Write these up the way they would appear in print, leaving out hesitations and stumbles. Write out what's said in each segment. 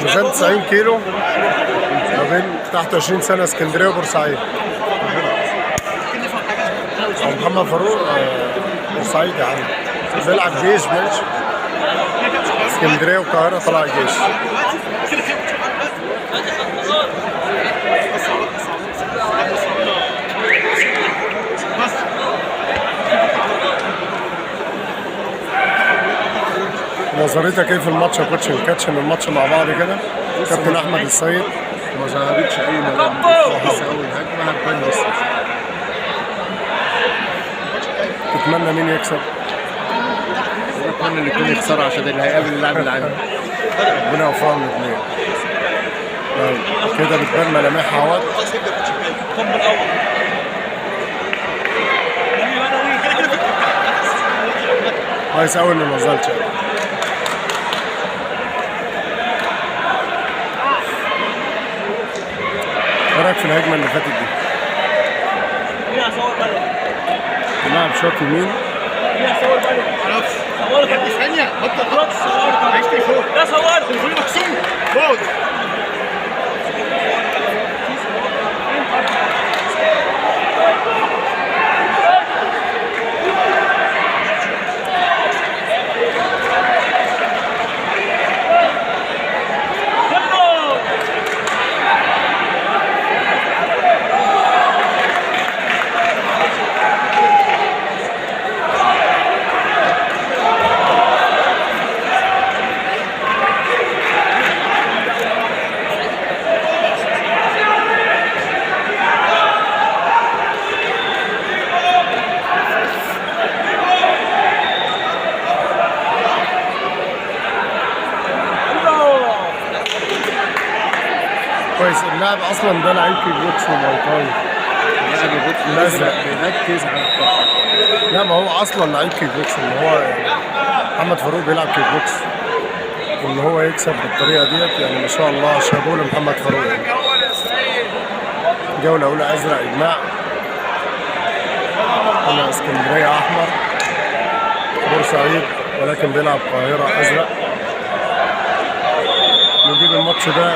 ميزان 90 كيلو ما بين تحت 20 سنة اسكندرية وبورسعيد. محمد فاروق بورسعيد يا عم، بيلعب جيش ماشي، اسكندرية والقاهره طلع الجيش. نظريتك ايه في الماتش يا coach؟ نكاتشن الماتش مع بعض كده. كابتن احمد السيد. ما ظهرتش اي ملامح لسه، اول هجمة هتبان لسه. تتمنى مين يكسب؟ اتمنى الاثنين يخسروا عشان اللي هيقابل اللاعب اللي عندي. ربنا يوفقهم الاثنين. طيب كده بتبان ملامحها اهوت. كويس قوي انه ما نزلش. ايه رايك في الهجمة اللي فاتت دي؟ لاعب شوط يمين. ثانية بطل غلط، عايز تليفون؟ لا صورت. تليفوني مكسور، خد. كويس، اللاعب اصلا ده لعيب kick box و Muay Thai. اللاعب الازرق. بيركز على الطاقة. لا ما هو اصلا لعيب kick box، ان هو يعني محمد فاروق بيلعب kick box، وان هو يكسب بالطريقة ديت يعني ما شاء الله، شابوه لمحمد فاروق يعني. جولة اولى ازرق اجماع، هنا اسكندرية احمر، بورسعيد ولكن بيلعب القاهرة ازرق. نجيب الماتش ده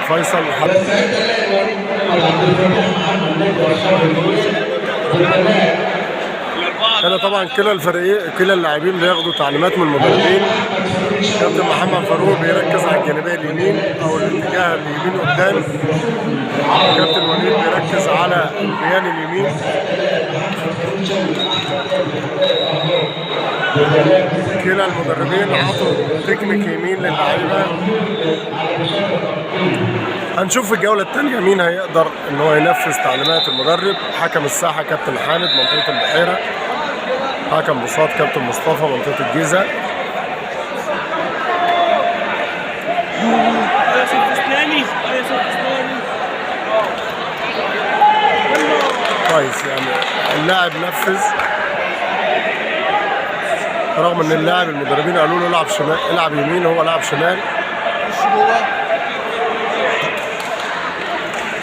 فيصل حد. هنا طبعا كلا الفريقين كلا اللاعبين بياخدوا تعليمات من المدربين. كابتن محمد فاروق بيركز على الجانبية اليمين او الاتجاه اليمين قدام، كابتن وليد بيركز على البيان اليمين. كلا المدربين عطوا تكنيك يمين للعيبة. هنشوف في الجولة الثانية مين هيقدر ان هو ينفذ تعليمات المدرب. حكم الساحة كابتن حامد منطقة البحيرة، حكم بساط كابتن مصطفى منطقة الجيزة. كويس يعني اللاعب نفذ، رغم ان اللاعب المدربين قالوا له العب شمال العب يمين، هو لعب شمال.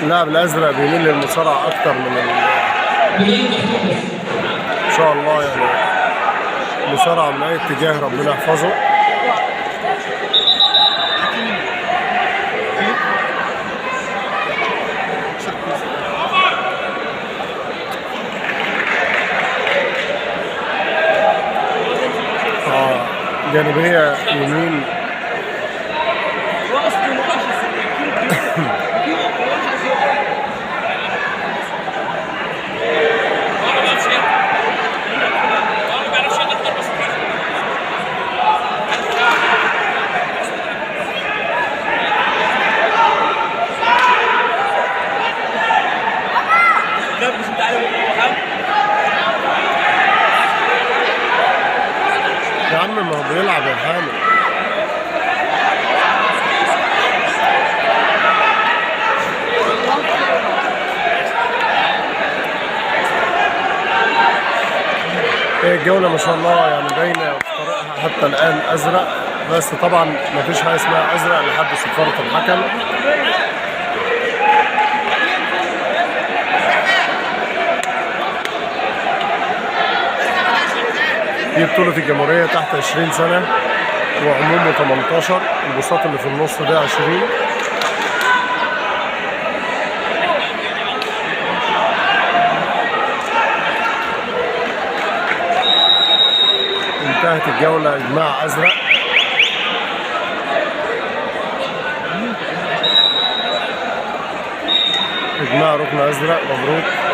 اللاعب الازرق بيميل للمصارعه اكتر من ان شاء الله يعني مصارعه من اي اتجاه ربنا يحفظه. جانبيه يمين. يا عم ما هو بيلعب يا حامد. هي الجولة ما شاء الله يعني باينة في طريقها حتى الآن أزرق، بس طبعا ما فيش حاجة اسمها أزرق لحد صفارة الحكم. دي بطولة الجمهورية تحت 20 سنة. وعمومه 18. البساط اللي في النص ده 20. انتهت الجولة إجماع أزرق. إجماع ركن أزرق، مبروك.